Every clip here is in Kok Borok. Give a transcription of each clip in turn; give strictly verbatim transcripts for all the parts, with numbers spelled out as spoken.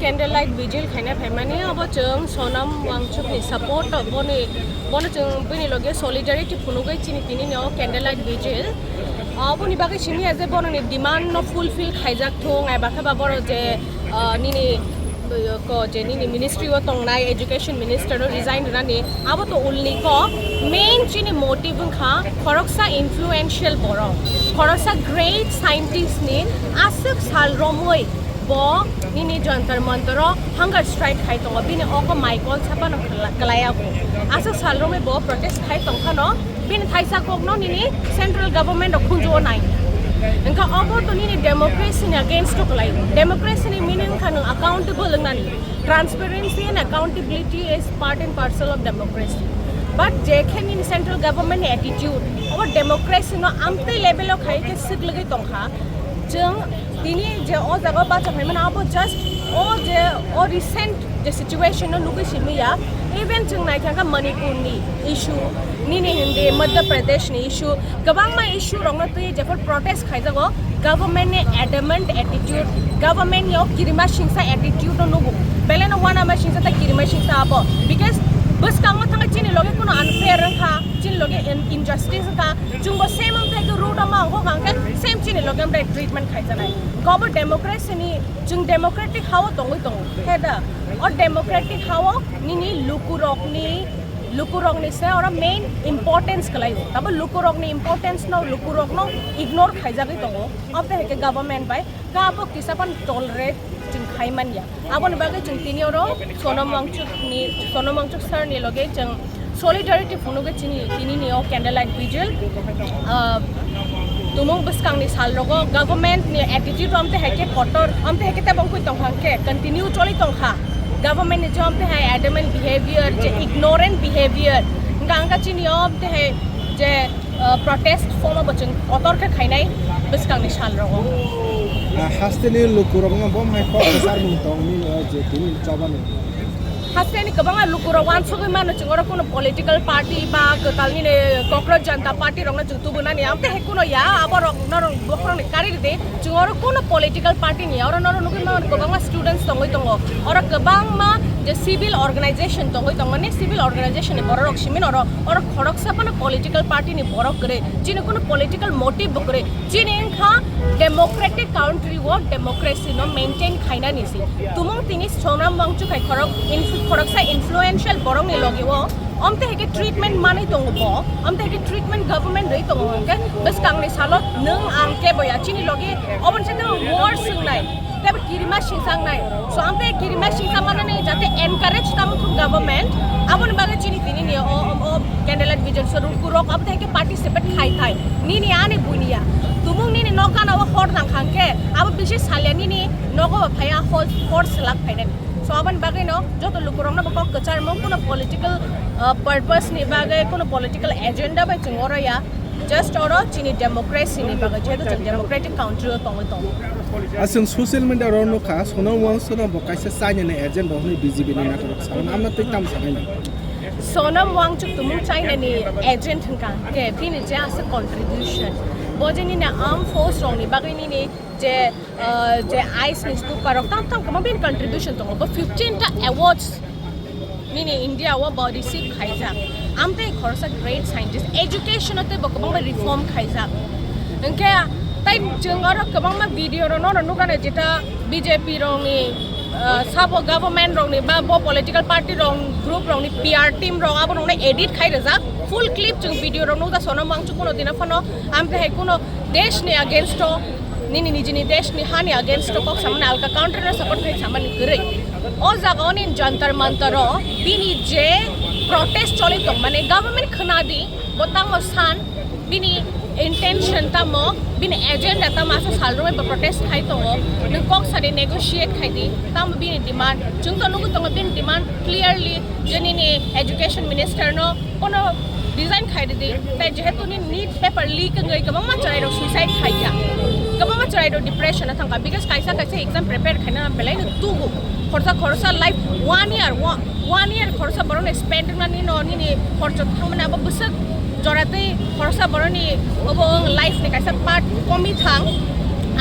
Candlelight vigil khaina phaimani, abo chwng Sonam Wangchuk ni support, boni, bono chwng bini loge solidarity phunugwi chini tini ni o candlelight vigil. Aboni bagwi simi ya je bono ni demand no fulfill khaijak thung, ai bakhe ba boro je, ah, nini, uh, ko je nini ministry o tongnai education minister no resign rani, abo to ulni ko. Main chini motive wngkha khoroksa influential borok, khoroksa great scientist ni aswk sal romwi bo nini Jantar Mantar o hunger strike khai tongo, bini oko mai kol sapano khla-, klaiya bo. Aswk sal romwi bo protest khai tongkhano, bini thaisa kokno nini central government rok khunjuo nai. Wngkha obo to nini democracy ni against o klai. Democracy ni meaning wngkha nwng accountable wngnani. Transparency and accountability is part and parcel of democracy. But je khe nini central government ni attitude, obo democracy no amtwi level o khai khe swk lwgwi tongkha. Chwng tini je o jaga o bacha phaimani abo just o je o recent je situation no nugwi simi ya, even chwng naikha kha Manipur ni issue, nini hindi Madhya Pradesh ni issue, kwbangma issue rok no twi jephor protest khaijago, government ni adamant attitude, government ni o kirima singsa attitude no nugo, belai no uanama singsa tei kirima singsa abo, because bwskango thangwi chini loge kuno unfair wngkha, chini loge in-, injustice wngkha, chwngbo same wngthai khe road o ma wngkha hwnkhe same chini loge amtwi treatment khaijaknai. Kobo democracy ni, chwng democratic ha o tongwi tongo. He da, o democratic ha o nini lukurokni, lukurokni se oro main importance kwlaio. Tabo lukurokni importance no, lukurokno ignore khaijagwi tongo. Amtwi hai khe government bai kabo kisa phano tolerate chwng khai man ya. Aboni bagwi chwng tini oro Sonam Wangchuk ni, Sonam Wangchuk sir ni loge chwng solidarity phunugwi chini tini ni o candlelight vigil. Ah, tumung bwskang ni sal rogo government ni attitude amtwi hai khe kotor, amtwi hai khe tebo wngwi tong kha hwnkhe continue choli tong kha. Government ni je amtwi hai adamant behavior, je ignorant behavior, wngkha wngkha chini o amtwi hai je, ah, protest form abo chwng kotor khe khainai bwskang ni sal rogo. Ah, haste ni lukurokno bo hai kok kwchar mung tong ni, ah, je tini choba ni. Haste ni kwbangma lukurok uansugwi mano chwng oro kuno political party ba kwtal nini Cockroach Janta Party rokno chwng tubunani amtwi hai kuno ya, aborok norok bokhorokni kari rwdi. Chwng oro kuno political party ni ya, oro norok nugwi mano kwbangma students tongwi tongo, oro kwbangma je civil organization tongwi tongo, ni civil organization ni borok rok simi oro, oro khoroksa phano political party ni borok kwrwi, chini kuno political motive bo kwrwi, chini wngkha democratic country o democracy no maintain khainani se. Tumung tini Sonam Wangchuk hai khorok inf-, khoroksa influential borok ni logi o, amtwi hai khe treatment manwi tongo bo, amtwi hai khe treatment government rwi tongo hwnkhe bwskang ni salo nwng ang kebo ya chini logi oboni saka worse wngnai, tei bo kirima singsa wngnai. So amtwi kirima singsa manani jate encourage tamo thung government, aboni bagwi chini tini ni o, o, o candlelight vigil so lukurok amtwi hai khe participate khai khai nini ani buini ya. Tumung nini nok gana o hor nang kha hwnkhe abo bisi salya nini nogo bo phaiya hor, hor selak phainani. So aboni bagwi no joto lukurokno bo kok kwcharmo kuno political, uh, purpose ni bagwi kuno political agenda bai chwng oro ya, just oro chini democracy ni bagwi, jehetu chwng democratic country o tongwi tongo. A chwng social media ro nukha, Sonam Wangchuk no bo kaisa China ni agent bo hwnwi B J P ni natorok sao, amno twi tam sanai na. Sonam Wangchuk tumung China ni agent hwnkha, ke bini je asa contribution, bo je nini armed force rok ni bagwi nini je, ah, je ice ni stupa rok tam tam kwbangma bini contribution tongo. Bo fifteen ta awards nini India o bo receive khaijak. Amtwi khoroksa great scientist, education o tei bo kwbangma reform khaijak. Hwnkhe tai chwng oro kwbangma video rok no nukha na, jeta B J P rok ni, ah, sabo government rok ni ba bo political party rok, group rok ni P R team rok abo rok no edit khai rijak. Full clip chwng video rok nukha Sonam Wangchuk kuno dina phano amtwi hai kuno desh ni against o, nini nijini desh ni ha ni against o kok samani, alka country no support khai samani kwrwi. O jaga o nini Jantar Mantar o bini je protest choli tong mani government khna di, bo tamo san, bini intention tamo, bini agenda tamo, asa sal romwi bo protest khai tongo. Nwng kok sadi negotiate khai di, tamo bini demand. Chwng to nugwi tongo bini demand clearly, je nini education minister no kono resign khai ridi. Tai jehetu ni NEET paper leak wngwi kwbangma chwrairok suicide khaikha, kwbangma chwrairok depression o thangkha, because kaisa kaisa exam prepare khaina belai no tugo. Khorsa khorsa life one year, one, one year khorsa borok ni spend wngmani no nini khorcho thangmani abo bwswk jora tei khorsa borok ni obo wng life ni kaisa part komi thang,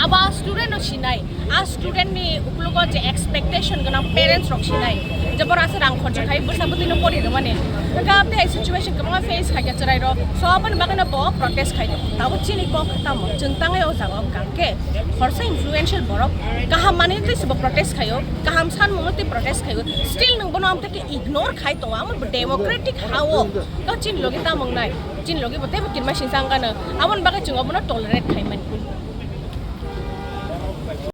abo student no sinai. A student ni uklugo je expectation gwnang parents rok sinai, je boro asa rang khorcha khai bwsa bwtwi no pori rwmani. Hwnkhe aboni hai situation kwbangma face khaikha chwrai rok. So aboni bagwi no bo protest khai. Tabo chini kok tamo chwng tangai o jaga o kang khe khorsa influential borok kaham manwi twi se bo protest khaio, kaham sanmung twi protest khaio. Still nwng bono amtwi khe ignore khai tongo, amo bo democratic ha o. To chini logi tamo wngnai, chini logi bo teibo kinma singsa wngkha no, aboni bagwi chwng abono tolerate khai mani.